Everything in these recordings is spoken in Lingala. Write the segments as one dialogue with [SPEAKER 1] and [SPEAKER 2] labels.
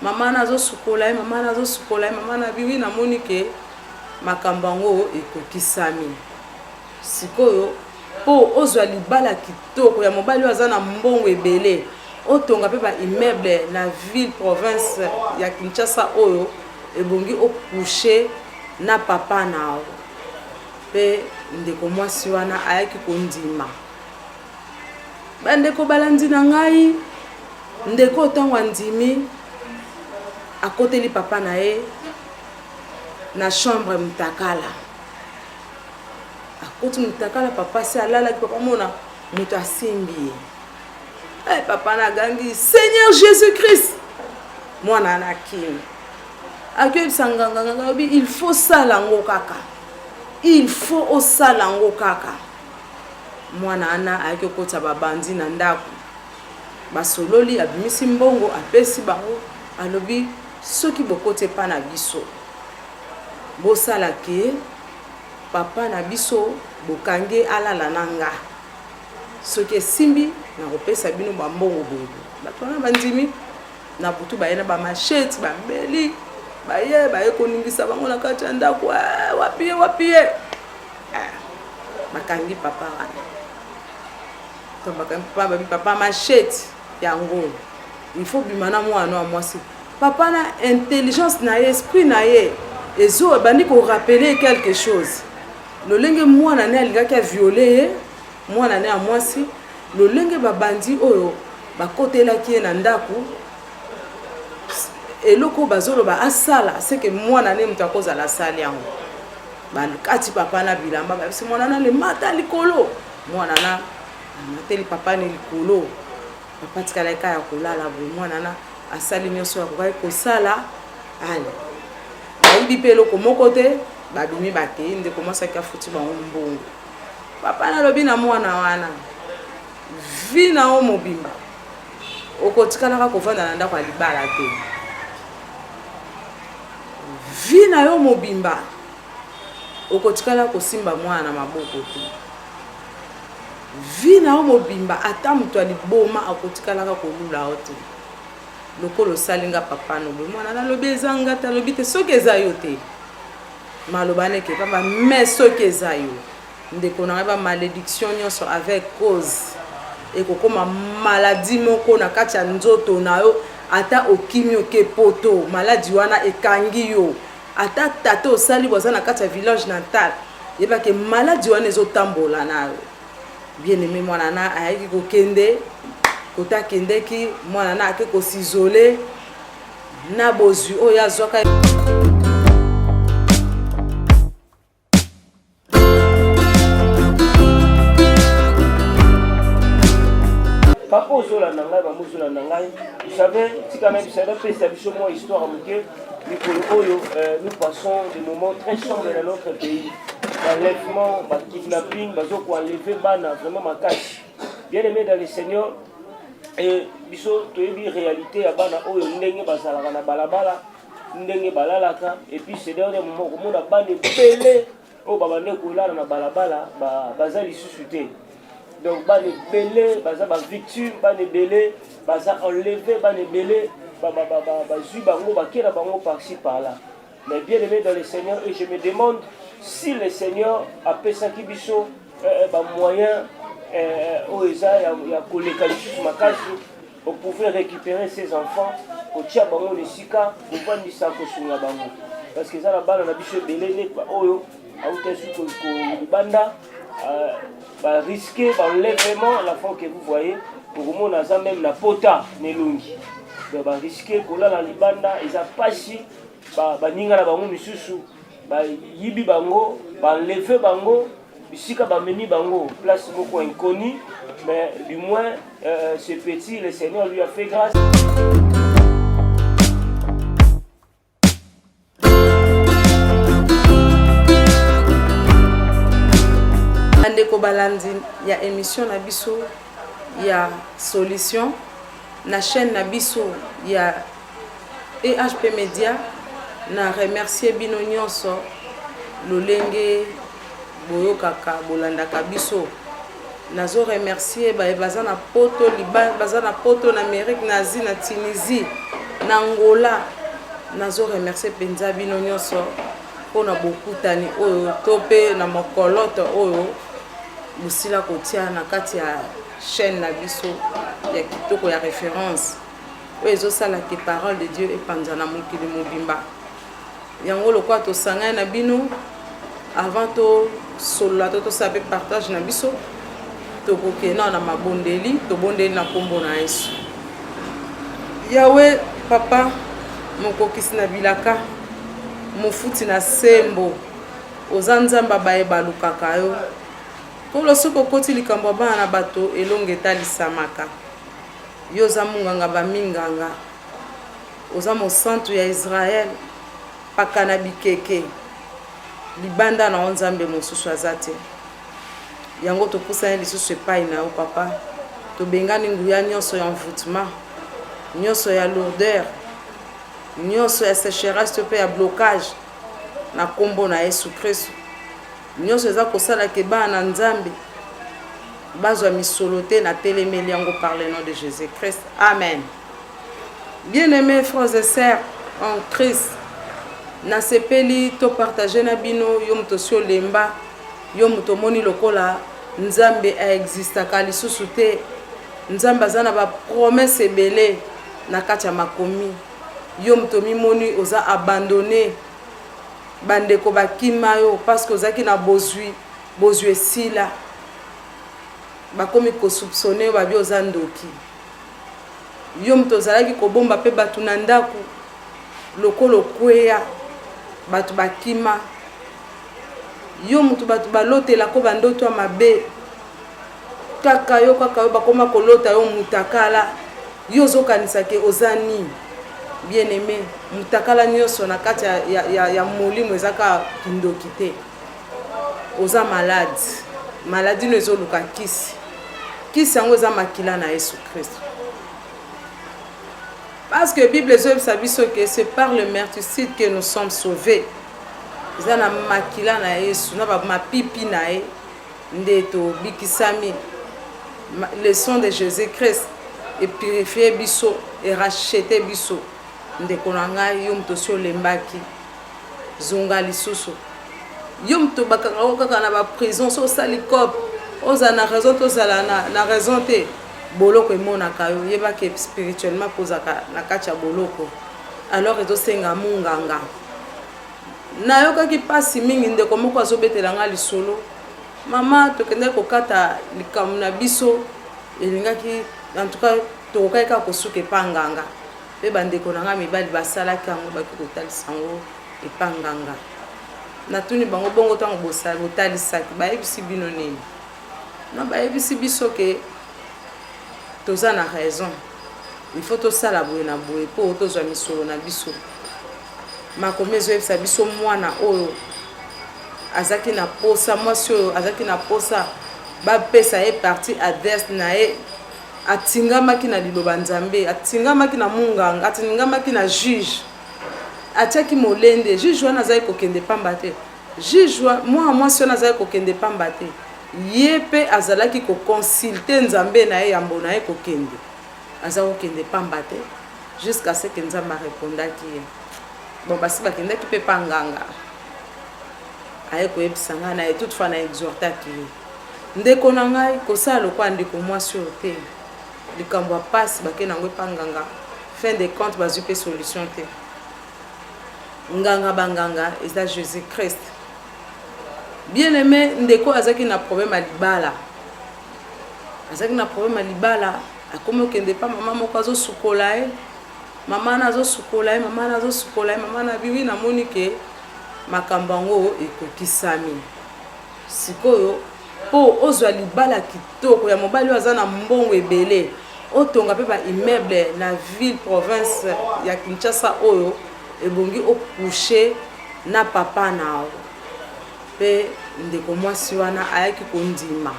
[SPEAKER 1] Mama wana azosukola ye, mama wana azosukola ye, mama wana biwi namoni ke makambo yango ekokisami. Sikoyo po ozwa libala kitoko ya mobali oyo aza na mbongo ebele, otonga pe ba immeuble na ville province ya Kinshasa oyo ebongi o coucher na papa na yo. Pe ndeko mwasi wana ayaki kondima. Bandeko balandi na ngai, ndeko oyo ntango andimi, akoteli papa na ye na chambre mutakala. Akoti mutakala, papa se alalaki, papa mona moto asimbi ye. Eh, papa na gangi, Seigneur Jésus-Christ! Mwana na kimi. Akoyebisa nganga, nganga alobi, il faut sala yango kaka. Il faut osala yango kaka. Mwana wana ayaki kokotisa ba bandits na ndako. Basololi, abimisi mbongo, apesi bango, alobi soki bokoti epa na biso, bosala ke papa na biso bokangi ye alala na nga. Soki esimbi, nakopesa bino ba mbongo boye boye. Bato wana bandimi. Na butu baye na ba machettes, ba mbeli, baye baye koningisa bango na kati ya ndako, eh, wapi ye, wapi ye. Eh, bakangi papa wana. To bakangi papa, babi papa machette yango. Il faut bima na mwana ya mwasi. Papa na intelligence na ye, esprit na ye ezo ebandi ko rappeler quelque chose. Lolenge mwana ne alingaki a violer ye, mwana ne ya mwasi, lolenge babandi oyo bakotelaki ye na ndako, eloko bazoloba asala, c'est que mwana ne moto akozala asali yango. Bakati papa na bilamba, babisi mwana na le mata likolo, mwana na amateli papa ne likolo, papa tikalaki kaka ya kolala boye, mwana na asali nyonso akokaki kosala. Ale bayibi mpe eloko moko te, babimi bakei, ndeko mwasi aki afuti bango mbongo. Papa nalobi na mwana wana, vie na yo mobimba okotikalaka kovanda na ndako ya libala te. Vie na yo mobimba okotikala kosimba mwana na maboko te. Vie na yo mobimba ata moto ya liboma akotikalaka kolula yo te. Lokola osali nga papa no boye, mwana nalobi eza nga te, alobi te soki eza yo te. Maloba neke pamba mais soki eza yo ndeko na ngai ba malediction nyonso avec cause ekokoma maladie moko na kati ya nzoto na yo ata okimi oke poto maladi wana ekangi yo ata tata osali boza na kati ya village natal yebake maladi wana ezotambola na yo bien aimé mwana na ayaki kokende kota akendeki mwana na ake kosizole na bozwi oyo azwaka.
[SPEAKER 2] Papa ozolanda ngai, mama ozolanda ngai, vous savez, tika nayebisa napesa biso mwa histoire moke. Mikolo oyo euh, nous passons des moments très sombres dans notre pays, enlèvement, ba kidnapping, bazo ko enlever bana vraiment makasi. Bien aimé dans le Seigneur, et biso toyebi réalité ya bana oyo ndenge bazalaka na balabala, ndenge balalaka, et puis ces derniers moments okomona bana ebele oyo babande kolala na balabala baza lisusu te. Donc bana ebele baza ba victime, bana ebele baza enleve, bana ebele bazwi bango bake na bango par-ci par-là. Mais bien aimé dans le Seigneur, et je me demande si le Seigneur apesaki biso euh, ba moyen euh, oyo eza ya koleka lisusu makasi, on pouvait récupérer ces enfants, kotia bango na esika, kovandisa, kosunga bango, parce que eza na bana na biso ebele neti oyo auta su libanda ba risquer ba enlèvement. L'enfant que vous voyez, okomona aza même na pota na elongi, donc ba risquer kolala libanda eza pasi. Baninga na bango misusu bayibi bango, baenleve bango bisika bamemi bango place moko inconnu, mais du moins euh, ce petit, le Seigneur lui a fait grâce.
[SPEAKER 1] Bandeko balandi ya émission na biso ya solution na chaîne na biso ya EHP Media, na remercier bino nyonso lolenge boyokaka bolandaka biso. Nazo remercier baye baza na poto, baza na poto, na Amerique, na Asie, na Tunisie. Na Angola, nazo remercier mpenza bino nyonso mpo na bokutani oyo to mpe na mokoloto oyo bosila kotia na kati ya chaîne na biso ya kitoko ya référence oyo ezosala ke parole de Dieu epanza na mokili mobimba. Yango lokola tosangani na bino, avant tosolola to tosala mpe partage na biso, tokokende na mabondeli. Tobondeli na nkombo na Yesu. Yawe Papa, mokokisi na bilaka, mofuti na sembo, oza Nzambe abaye balukaka yo. Nkolo, soki okoti likambo ya bana na bato, elongo etalisamaka. Yo oza monganga baminganga, oza mosantu ya Israel, paka na bikeke, libanda na yo Nzambe mosusu aza te. Yango topusani lisusu epai na yo Papa, tobengani nguya nyonso ya envoûtement, nyonso ya lourdeur, nyonso ya sécheresse to mpe ya blocage na nkombo na Yesu Kristo. Nyonso eza kosala ke bana na Nzambe bazwa misolo te, na telemeli yango par le nom de Jésus Christ. Amen. Bien-aimés frères et sœurs en Christ, nasepeli to partager na bino. Yo moto osi olemba, yo moto omoni lokola Nzambe aexistaka lisusu te, Nzambe aza na bapromese ebele na kati ya makomi. Yo moto omimoni oza abandonné, bandeko bakima yo parce que ozalaki na bozwi, bozwi esila, bakomi kosoupçonner yo, babi oza ndoki. Yo moto ozalaki kobomba mpe bato na ndako, lokola okweya, bato bakima yo. Moto bato balotelako bandoto ya mabe, kaka yo, kaka yo, bakoma kolota yo mutakala. Yo ozokanisa ke oza nini? Bien aimé, mutakala nyonso na kati ya molimo eza kaka kindoki te. Oza malade, maladie no ezoluka kisi. Kisi yango eza makila na Yesu Kristo, parce que Bible ezoyebisa biso ke c'est par le meurtricide que nous sommes sauvés. Eza na makila na Yesu, na bamapipi na ye nde tobikisami. Le sang de Jésus Christ epurifie biso, erachete biso. Ndeko na ngai, yo moto osi olembaki, zonga lisusu. Yo moto bakangako kaka na baprison, so osali cope, ozala na raison te, ozala na raison te, boloko emonaka yo. Yebaki spirituellement kozalaka na kati ya boloko, alors ezosenga munganga. Nayokaki mpasi mingi, ndeko moko azobetela nga lisolo: "Mama, tokendaki kokata likambo na biso, elingaki, en tout cas tokokaki kaka kosuka epa nganga." Mpe bandeko na ngai mibali basalaki yango, baki kotalisa yango epa nganga. Natuni bango bongo: "Ntango botalisaki, bayebisi bino nini?" "No, bayebisi biso ke toza na raison, il faut tosala boye na boye mpo tozwa misolo na biso." Makomi ezoyebisa biso mwana oyo azalaki na posa, mwasi oyo azalaki na posa bapesa ye partie adverse na ye, atingamaki na liloba Nzambe, atingamaki na munganga, atingamaki na juge, atiaki molende. Juge wana azalaki kokende pamba te. Juge, mwana mwasi wana azalaki kokende pamba te. Ye mpe azalaki koconsulter Nzambe na ye yambo na ye kokende. Aza kokende pamba te jusqu'à ce que Nzambe arépondaki ye. Bon, basi bakendaki mpe pa nganga. Aye koyebisa ngai na ye. Toutefois na exhortaki ye: "Ndeko na ngai, kosala lokola ndeko mwasi oyo te." Likambo ya pasi, bakende yango epa nganga, fin de compte bazwi mpe solution te. Nganga banganga eza Jésus Christ. Bien aimé, ndeko azalaki na problème ya libala, azalaki na problème ya libala. Akomi okende pa mama moko azosukola ye, mama na azosukola ye, mama na azosukola ye. Mama na biwi: "Namoni ke makambo yango ekokisami sikoyo. Mpo ozwa libala kitoko ya mobali oyo aza na mbongo ebele, otonga mpe baimmeuble na ville province ya Kinshasa oyo, ebongi ocoucher na papa na yo." Mpe ndeko mwasi wana ayaki kondima.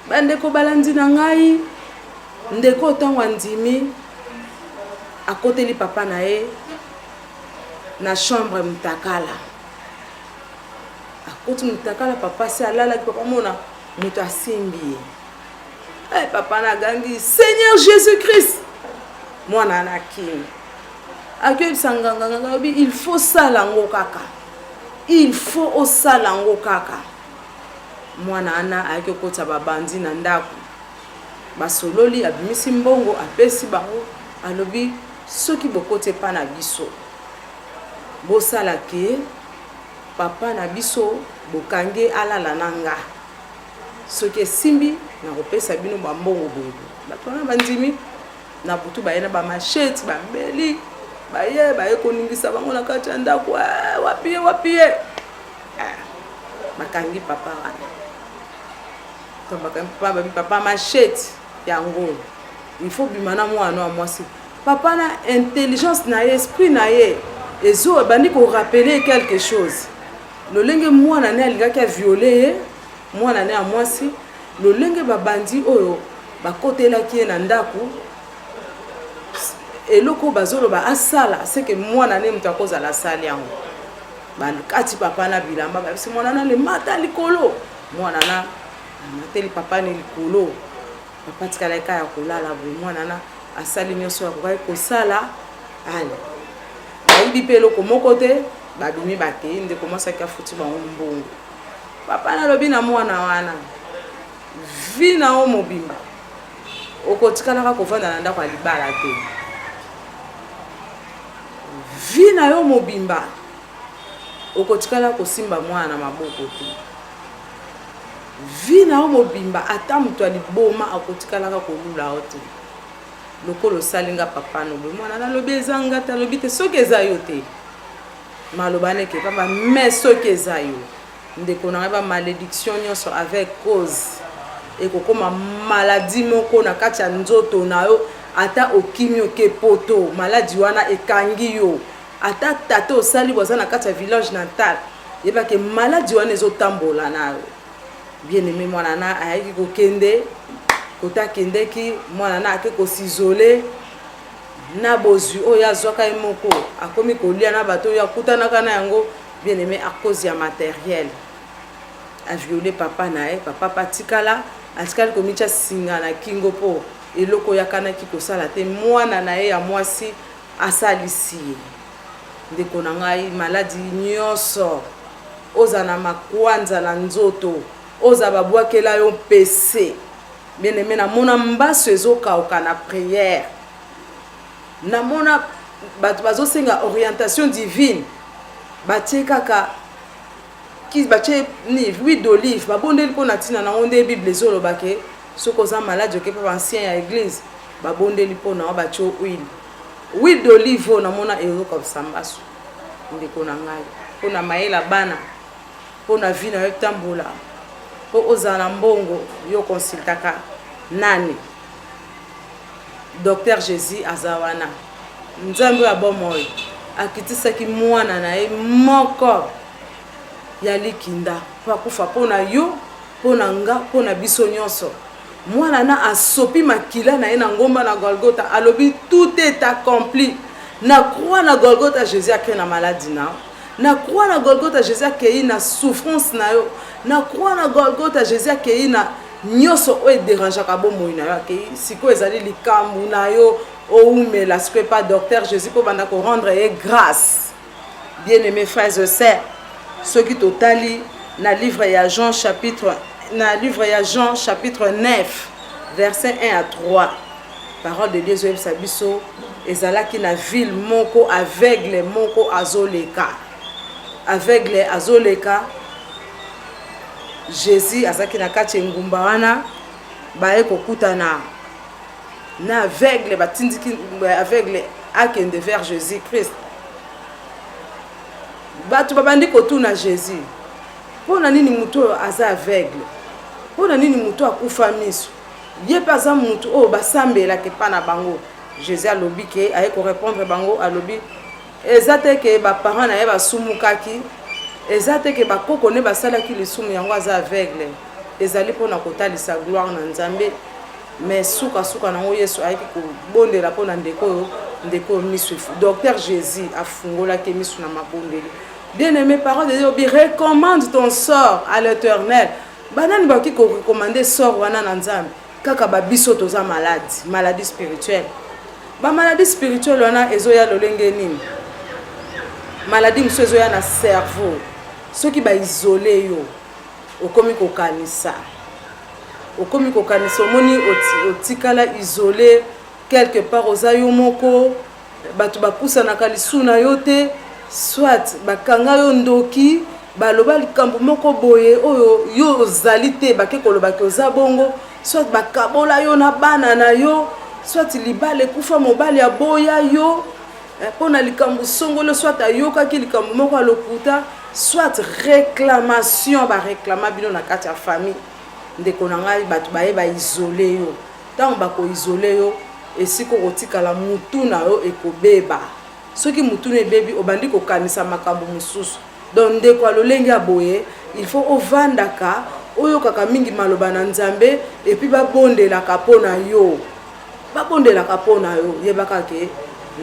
[SPEAKER 1] Bandeko balandi na ngai, ndeko ntango andimi, akoteli papa na ye na chambre mutakala. Akoti mutakala, papa si alalaki. Papa mona moto asimbi ye. Hey, papa nagangi: "Seigneur Jésus Christ!" Mwana wana akimi, akoyebisa nganga. Nganga alobi: "Il faut sala yango kaka, il faut osala yango kaka." Mwana wana ayaki kokotisa babandi na ndako, basololi, abimisi mbongo, apesi bango, alobi: "Soki bokoti epa na biso, bosala ke papa na biso bokangi, alala na nga. Soki esimbi, nakopesa bino bambongo boyeboye." Bato wana bandimi. Na butu baye na bamachettes, bambeli, baye koningisa bango na kati ya ndako: eh, "Wapi ye? Wapi ye?" Eh, bakangi papa wana. To bakangi papa, babi: "Papa, machette yango, il faut bima na mwana ya mwasi." Papa na intelligence na ye, esprit na ye ezo ebandi korappeler quelque chose, lolenge mwana ne alingaki avioler ye, mwana ne ya mwasi, lolenge babandi oyo bakotelaki ye na ndako. Eloko oyo bazoloba asala seke mwana ne moto akozala asali yango. Bakati papa na bilamba, babisi mwana na lemata likolo. Mwana na amateli papa ne likolo. Papa tikalaki kaka ya kolala boye. Mwana na asali nyonso akokaki kosala. Ale bayibi mpe eloko moko te, babimi, bakei. Ndeko mwasi aki afuti bango mbongo. Papa nalobi na mwana wana: "Vie na yo mobimba, okotikalaka kovanda na ndako ya libala te. Vie na yo mobimba, okotikala kosimba mwana na maboko te. Vie na yo mobimba, ata moto ya liboma akotikalaka kolula yo te lokola osali nga." Papa nobe mwana nalobi: "Eza nga te." Alobi: "Te, soki eza yo te, maloba neke papa, mais soki eza yo, ndeko na ngai, bamalédiction nyonso avec cause ekokóma maladie moko na kati ya nzoto na yo. Ata okimi, oke Poto, maladie wana ekangi yo. Ata tata osali boza na kati ya village natal, yebake maladie wana ezotambola na yo." Bien aimé, mwana na ayaki kokende kota, akendeki, mwana na ake kos'isoler na bozwi oyo azwaka ye moko, akomi kolia na bato oyo akutanaka na yango. Bien aimé, à cause ya matériel, avioler papa na ye. Papa pa atikala, atikali komitya singa na kingo mpo eloko oyo akanaki kosala te, mwana na ye ya mwasi asalisi ye. Ndeko na ngai, maladie nyonso, oza na makwanza na nzoto, oza babwakela yo mpese. Bien aimé, namona mbaso ezokauka na prière, namona bato bazosenga orientation divine, batie kaka, batie ni huile d'olive, babondeli mpo na ntina nango. Nde Bible ezoloba ke soki oza malade, oke mpe baancien ya église babondeli mpo na yo, batie huile d'olive. Oyo namona ezokausa mbaso. Ndeko na ngai, mpo na mayela bana, mpo na vie na yo etambola, mpo ozala na mbongo, yo consultaka nani? Docteur Jésus aza wana. Nzambe oyo ya bomoi akitisaki mwana na ye moko ya likinda mpo akufa mpo na yo, mpo na nga, mpo na biso nyonso. Mwana na asopi makila na ye na ngomba na Golgota, alobi: "Tout est accompli." Na croix na Golgota, Jésus akei na maladie na yo. Na croix na Golgota, Jésus akei na souffrance na yo. Na croix na Golgota, Jésus akei na nyonso oyo edérangeaka bomoi na yo, akei. Sikoyo ezali likambo na yo oumela sikoyo epa docteur Jésus mpo banda korendre ye grâce. Bien aimé frères et sœurs, soki totali na livre ya Jean chapitre, na livre ya Jean chapitre 9 verset 1 à 3, parole de Dieu ezoyebisa biso: ezalaki na ville moko, aveugle moko azoleka. Aveugle azoleka, Jésus azalaki na kati ya engumba wana. Baye kokutana na aveugle, batindiki aveugle akende vers Jésus Christ. Bato babandi kotuna Jésus: "Mpo na nini motu oyo aza aveugle? Mpo na nini motu akufa miso? Ye mpe aza motu oyo basambelaka epa na bango." Jésus alobi ke, aye korépondre bango, alobi: "Eza te ke baparent na ye basumukaki, eza te ke bakoko nde basalaki lisumu yango aza aveugle. Ezali mpona kotalisa gloire na Nzambe." Mais sukasuka nango, Yesu ayaki kobondela mpo na ndeko oyo. Ndeko oyo miso, docteur Jésus afungolaki miso na mabondeli. Bien aimé, parole de Dieu obi: "Recommande ton sort à l'Éternel." Banani bakoki korecommander sort wana na Nzambe? Kaka babiso toza malade, maladie spirituelle. Ba maladie spirituelle wana ezoya lolenge nini? Maladie mosusu ezoya na cerveau. Soki ba isole yo, okomi kokanisa. Okomi kokanisa, omoni otikala isole quelque part, oza yo moko, bato bapusanaka lisu na yo te, soit bakanga yo ndoki, baloba likambo moko boye oyo yo ozali te, bake koloba ke oza bongo, soit bakabola yo na bana na yo, soit libala ekufa, mobali aboya yo mpo na likambo songolo, soit ayokaki likambo moko ya lokuta, soit réclamation, baréclama bino na kati ya famille. Ndeko na ngai, bato baye baisole yo. Ntango bakoisole yo, esika okotikala, mutu na yo ekobeba. Soki mutu na ebebi, obandi kokanisa makambo mosusu. Donc ndeko ya lolenge ya boye, il faut ovandaka, oyokaka mingi maloba na Nzambe, et puis babondelaka mpo na yo. Babondelaka mpo na yo. Yebaka ke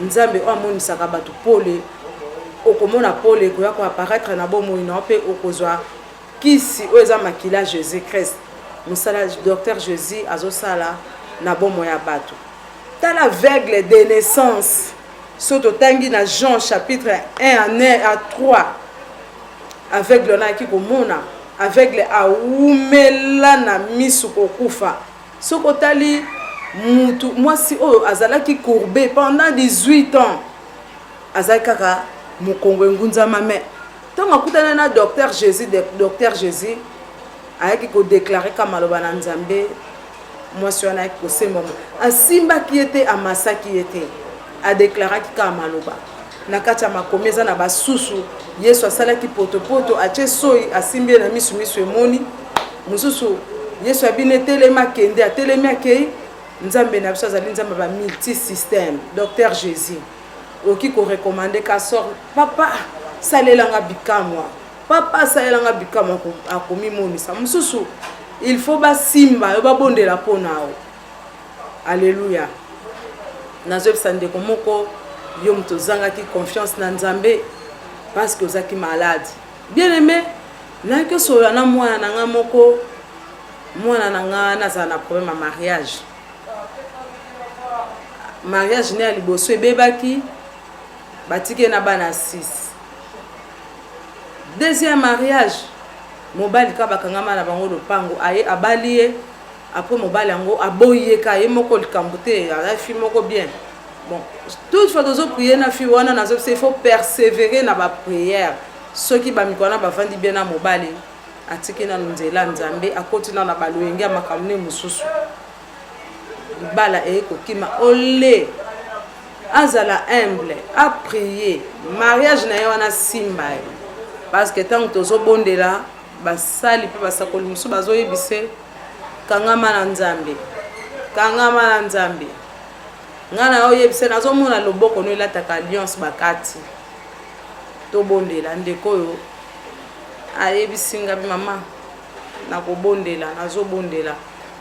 [SPEAKER 1] Nzambe oyo amonisaka bato pole, okomona pole ekoya koapparaître na bomoi na yo, mpe okozwa kisi oyo eza makila Jésus Christ. Mosala docteur Jésus azosala na bomoi ya bato. Tala aveugle de naissance, so totangi na Jean chapitre 1 à 1 à 3, aveugle wana ayaki komona, aveugle awumela na misu kokufa. Soki otali mutu mwasi oyo azalaki courbe pendant 18 ans, azalaki kaka mokongo engunzama, mais ntango akutana na docteur Jésus, docteur Jésus ayaki kodéclarer ka maloba na Nzambe, mwasi wana ayaki kosembama. Asimbaki ye te, amasaki ye te, adéclaraki kaka maloba. Na kati ya makomi eza na basusu, Yesu asalaki potopoto, atie soi, asimbi ye na misu, misu emoni. Mosusu, Yesu abini, etelemi, akende, atelemi, akei. Nzambe na biso azali Nzambe ya bamulti système. Docteur Jésus okoki korecommander ka sor: "Papa, salelanga bikamwa, papa, asalelanga bikamwa." Akomimonisa. Mosusu, il faut basimba yo, babondela mpo na yo. Alleluya. Nazoyebisa ndeko moko, yo moto ozangaki confiance na Nzambe parce que ozalaki malade. Bien aimé, nayaki osolola na mwana na nga moko. Mwana na nga nazala na problème ya mariage. Mariage ne ya liboso ebebaki, batiki ye na bana 6. Deuxième mariage, mobali ka bakangama na bango lopango, aye abali ye. Après, mobali yango aboyi ye ka ye moko, likambo te, aza fille moko bien. Bon, toutefois tozoprier na fille wana, nazobisa il faut persévérer na baprière. Soki bamiko wana bavandi bien na mobali, atiki nanu nzela Nzambe, akoti nano na baloyenge ya makambo ne mosusu, libala eye kokima. Ole azala humble, aprier, mariage na ye wana simba ye, parce que ntango tozobondela, basali mpe basakoli mosusu bazoyebise: "Kangama na Nzambe, kangama na Nzambe." Ngai na oyebise, nazomona loboko no elataka alliance bakati. Tobondela. Ndeko oyo ayebisi ngabi: "Mama, nakobondela, nazobondela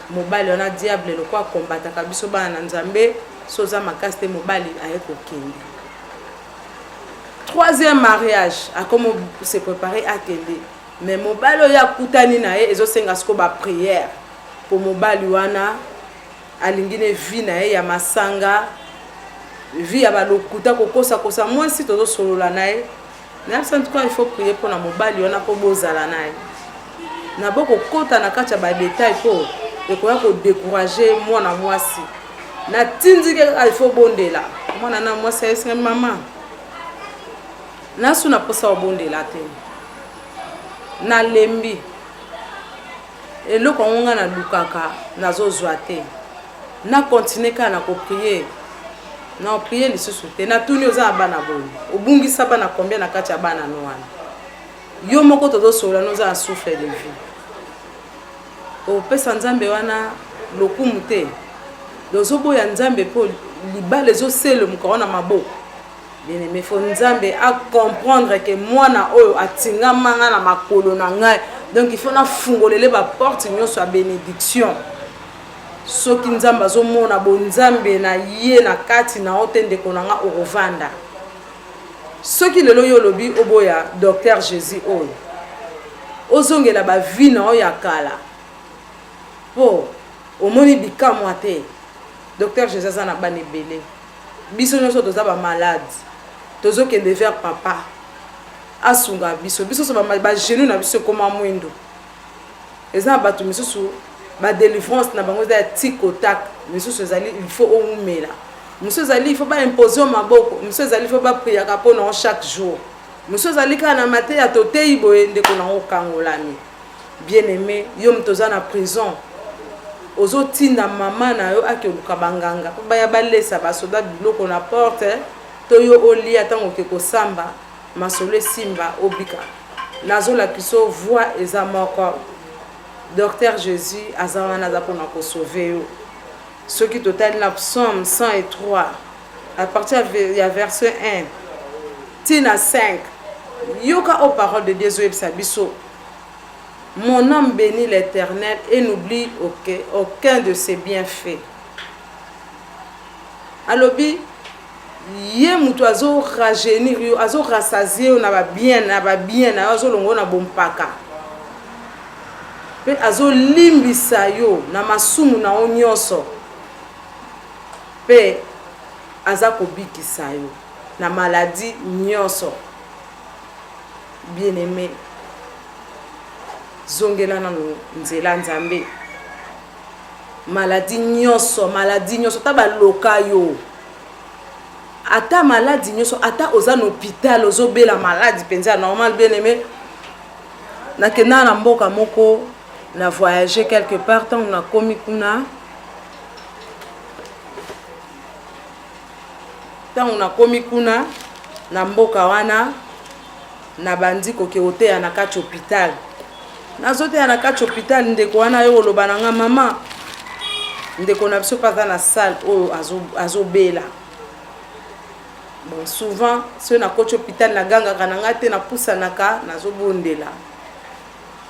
[SPEAKER 1] mobali wana." Diable lokwa akombataka biso bana na Nzambe, so oza makasi te, mobali aye kokende. Troisième mariage, akomi se préparer akende, mais mobali oyo akutani na ye, ezosenga sikoyo baprière, po mobali wana alingi ne vie na ye ya masanga, vie ya balokuta, kokosakosa mwasi. Tozosolola na ye, nayebisa: "En tout cas, il faut prier mpona mobali wana mpo bozala na ye." Na bokokɔta na kati ya badétail mpo ekoya kodécourager mwana mwasi. Natindiki kaka, il faut bondela mwana na mwasi. Ayesinga: "Mama, nasu na mposa obondela te, nalembi. Eloko yango ngai nalukaka, nazozwa te. Nacontinuer kaka na koprier, na prier lisusu te." Natuni: "Oza na bana boni? Obungisa bana combien na kati ya bana no wana?" Yo moko tozosolola no, oza na souffle de vie, opesa Nzambe wana lokumu te. Ozoboya Nzambe mpo libala ezoselemuka wana maboko. Bien aimé, faut Nzambe acomprendre ke mwana oyo atingamanga na makolo na ngai, donc il faut nafungolele baporte nyonso ya bénédiction. Soki Nzambe azomona bonzambe na ye na kati na yo te, ndeko na nga, okovanda. Soki lelo yo olobi oboya docteur Jésus oyo, ozongela bavie na oyo ya kala mpo omoni bikamwa te, docteur Jésus aza na bana ebele. Biso nyonso toza ba malade, tozokende vers papa asunga biso. Biso nyonso ba genoux na biso ekoma mwindo. Eza na bato misusu ba delivrance na bango eza ya tic au tac, misusu ezali il faut owumela, mosusu ezali il faut ba imposer yo maboko, mosusu ezali il faut ba priaka mpo na yo chaque jour, mosusu ezali kaka na mateya toteyi boye ndeko na ngo okangolami. Bien aime, yo moto oza na prison, ozotinda mama na yo ake oluka banganga mpo baya balesa basoda biloko na porte, to yo olia ntango oke kosamba, masolo esimba obika. Nazolakisa yo voie eza moko, Docteur Jesus aza wana, aza mpona kosauve yo. Soki totali na Psaume 103 à partir ya verset 1 ti na 5, yoka oyo parole de Dieu ezoyebisa biso. Mon âme bénit l'Éternel et n'oublie aucun de ses bienfaits. Alobi ye mutu azo rajeunir yo, azo rassasier yo na ba bien, na ba bien na yo, azolongo na bompaka mpe azolimbisa yo na masumu na yo nyonso mpe aza kobikisa yo na maladie nyonso. Bien aime, zongela nanu nzela Nzambe. Maladie nyonso, maladie nyonso, ata baloka yo, ata maladi nyonso, ata oza na hôpital ozobela maladi mpenza ya normal. Bien aime, nakendaka na mboka moko na voyage quelque part, ntango nakomi kuna, ntango nakomi kuna na mboka wana, nabandi koke koteya na kati hôpital. Nazoteya na kati hôpital, ndeko wana aye koloba na nga, mama, ndeko na biso mpe aza na salle oyo azobela. Bon, souvent soki nakoti hôpital, nagangaka na nga te, napusanaka, nazobondela,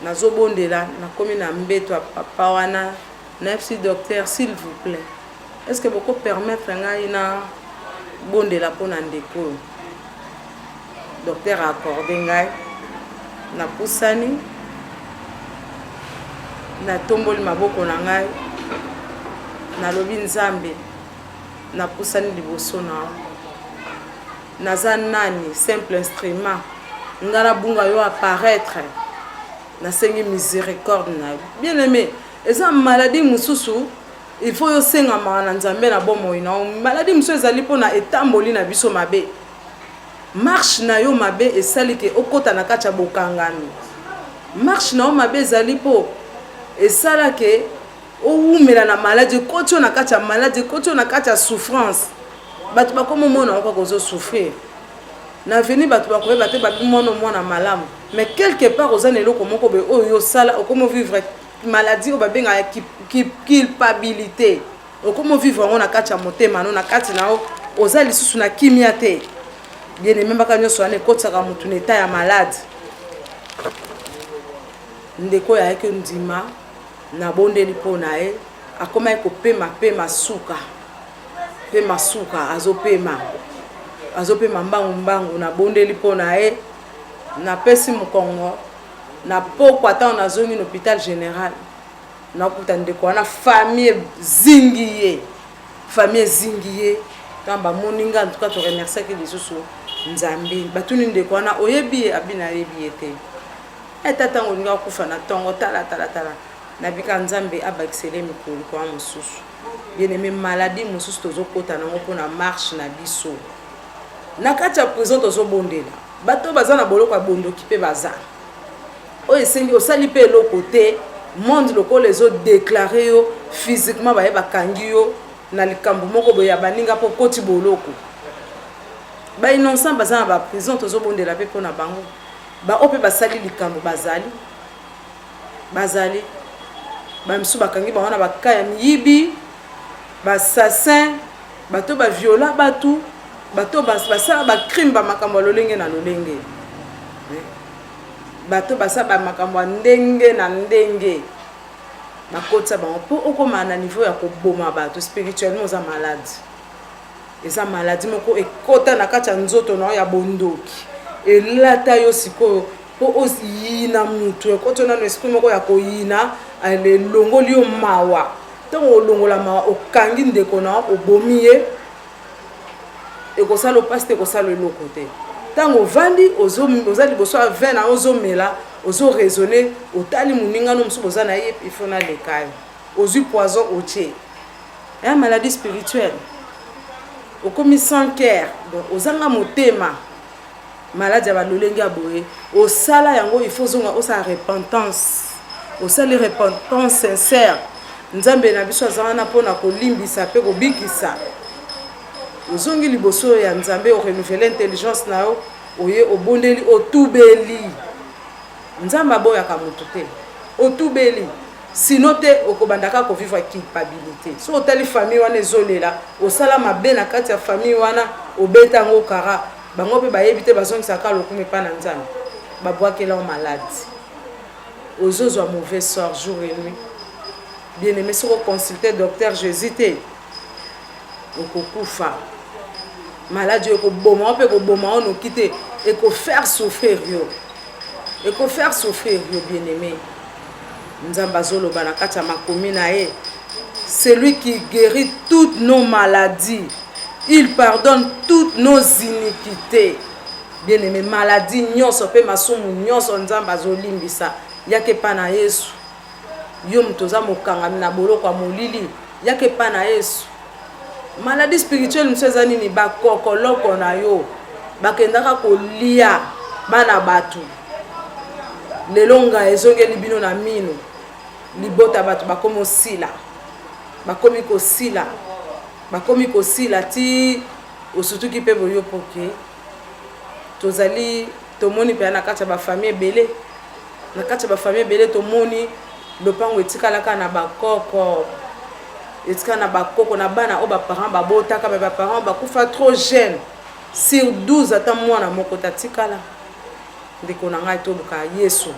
[SPEAKER 1] nazobondela. Nakomi na mbeto ya papa wana, nayebisi docteur: "S'il vous plaît, est ce que boko permettre ngai na bondela mpo na ndeko oyo?" Docteur accorde ngai. Napusani, natomboli maboko na ngai, nalobi: "Nzambe, napusani liboso na yo. Naza nani? Simple instrument. Ngai nabunga yo apparaître, nasengi miséricorde na yo." Bien aimé, eza maladie mosusu il faut yosengamaka na Nzambe na bomoi na yo. Maladie mosusu ezali mpona etamboli na biso mabe, marche na yo mabe esali ke okɔta na kati ya bokangami. Marche na yo mabe ezali mpo esala ke owumela na maladie, ekoti yo na kati ya maladie, ekoti yo na kati ya souffrance. Bato bakoma omona yo kaka ozosouffrir na avenir, bato bakoyeba te babi mwana mwana malamu, mais quelque part oza na eloko moko boye oyo osala, okoma vivre maladie oyo babengaka culpabilité. Okoma vivre yango na kati ya motema no, na kati na yo oza lisusu na kimia te. Bien aimé, mbaka nyonso wana ekotisaka motu na état ya malade. Ndeko oyo ayaki ndima, nabondeli mpo na ye, akomaki kopema pema suka, pema suka, azopema, azopema mbangu mbangu. Nabondeli mpo na ye, napesi mokongo. Na pokwa, ntango nazongi na hôpital général, nakuta ndeko wana, famille ezingi ye, famille ezingi ye. Ntango bamoni nga, en tout cas toremerciaki lisusu Nzambe. Batuni ndeko wana: "Oyebi ye?" Abi: "Nayebi ye te." Eta ntango olingi akufa na ntongo, tala tala tala, nabika, Nzambe abakisele mikolo kwa mosusu. Bien aimé, maladie mosusu tozokɔta nango mpona marche na biso. Na kati ya prison tozobondela bato baza na boloko ya bondoki mpe baza oyo esengi osali mpe eloko te. Monde lokola ezodéclarer yo physiquement, baye bakangi yo na likambo moko boye ya baninga mpo okoti boloko. Bainnocent baza na baprison, tozobondela mpe mpona bango. Baoyo mpe basali likambo bazali, bazali bamisusu bakangi bango na baka ya miyibi, baassassin, bato baviola bato, bato basala bacrime, bamakambo ya lolenge na lolenge, bato basala bamakambo ya ndenge na ndenge, bakotisa bango mpo okóma na niveau ya koboma bato. Spirituellement oza malade, eza maladie moko ekɔta na kati ya nzoto na yo ya bondoki, elata yo sikoyo mpo oyina mutu. Ekɔti yo nano esprit moko ya koyina, elongoli yo mawa. Ntango olongola mawa, okangi ndeko na yo, obomi ye. Ekosala mpasi te, ekosala eloko te. Ntango ovandi, oza liboso ya vin na yo, ozomela, ozoraisonner, otali moningano mosusu boza na ye, il faut naleka yo, ozwi poison, otie ya maladie spirituelle, okomi sans cœur, donc ozanga motema. Maladie ya balolenge ya boye, osala yango, il faut ozonga, osala repentance. Osali repentance sincère, Nzambe na biso aza wana mpona kolimbisa mpe kobikisa. Ozongi liboso ya Nzambe, orenouveler intelligence na yo, oye, obondeli, otubeli. Nzambe aboyaka motu te. Otubeli, sino te okobanda kaka kovivre culpabilité. So otali famille wana ezolela, osala mabe na kati ya famille wana, obeta yango kara, bango mpe bayebi te, bazongisaka lokumu epai na Nzambe, babwakela yo maladie, ozozwa mauvais sort jour et nuit. Bien aimé, soki oconsulte docteur Jésus te, okokufa. Maladie oyo ekoboma yo mpe ekoboma yo noki te, ekofaire souffrir yo, ekofaire souffrir yo. Bien aimé, Nzambe azoloba na kati ya makomi na ye: celui qui guérit toutes nos maladies, il pardonne toutes nos iniquités. Bien aimé, maladie nyonso mpe masumu nyonso, Nzambe azolimbisa. Yaka epa na Yesu. Yo moto oza mokangami na boloko ya molili, yaka epa na Yesu. Maladie spirituelle mosusu eza nini? Bakokoloko na yo bakendaka kolia bana bato, lelo ngai ezongeli bino na mino. Libota, bato bakomi osila, bakomi kosila, bakomi kosila ti osutuki mpe boyo poke. Tozali tomoni mpenza na kati ya bafamille ebele, na kati ya bafamille ebele, tomoni lopango etikalaka na bakoko, etikala na bakoko na bana oyo baparent babotaka, me baparent bakufa trop jeune. Sur 12, ata mwana moko tatikala. Ndeko na ngai, toluka Yesu,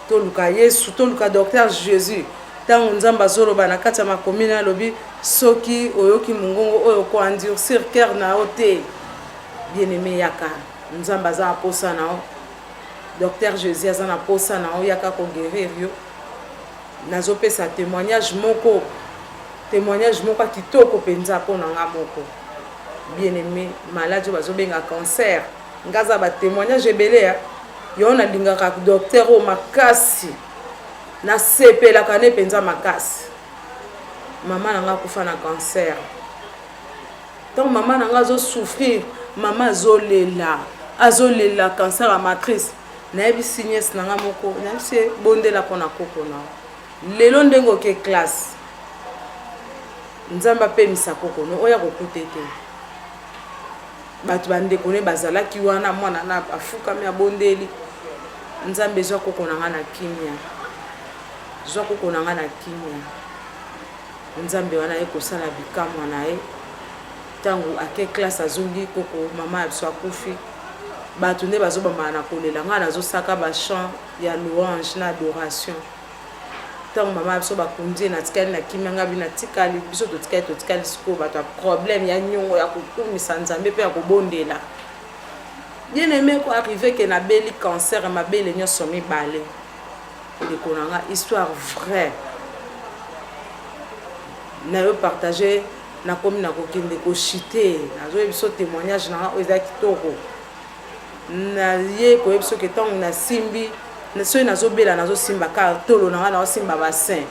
[SPEAKER 1] toluka Yesu, toluka docteur Jésus. Ntango Nzambe azoloba na kati ya makomi na, alobi: soki oyoki mongongo oyo, koendurcir cœur na yo te. Bien aimé, yaka. Nzambe aza na posa na yo, docteur Jésus aza na posa na yo, yaka koguérir yo. Nazopesa témoignage moko, témoignage moko ya kitoko mpenza mpo na nga moko. Bien aimé, maladie oyo bazobenga cancer, nga aza batémoignage ebele ya yo. Nalingaka docteur oyo makasi, nasepelaka ne mpenza makasi. Mama na nga akufa na cancer. Ntango mama na nga azosouffrir, mama azolela, azolela cancer ya matrice, nayebisi nièce na nga moko, nayebisi ye: bondela mpo na koko na lelo ndenge oke classe, Nzambe apemisa koko no oyo akokuta te. Bato, bandeko ne bazalaki wana. Mwana na afukami, abondeli: Nzambe, ezwa koko na nga na kimia, zwa koko na nga na kimia. Nzambe wana ye kosala bikamwa na ye. Ntango ake classe, azongi, koko mama ya biso akufi. Bato nde bazobambana na kolela, ngai nazosaka bachant ya louange na adoration. Ntango mama ya biso bakundi ye, natikali na kimia. Ngai bi natikali, biso totikali, totikali sikoyo bato ya problème ya nyongo ya kokumisa Nzambe mpe ya kobondela. Bien aimé, ko arrive ke nabeli cancer ya mabele nyonso mibale. Ndeko na nga, histoire vraie nayo partage. Nakomi na kokende koshite, nazoyebi biso témoignage na nga oyo eza kitoko. Naye koyebi soki ntango nasimbi, soki nazobela, nazosimba kaka tolo na nga, nazosimba bassin.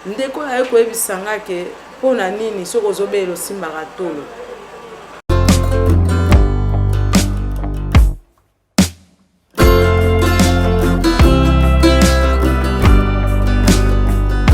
[SPEAKER 1] Ndeko naye koyebisa nga ke mpo na nini soki ozobela osimbaka tolo?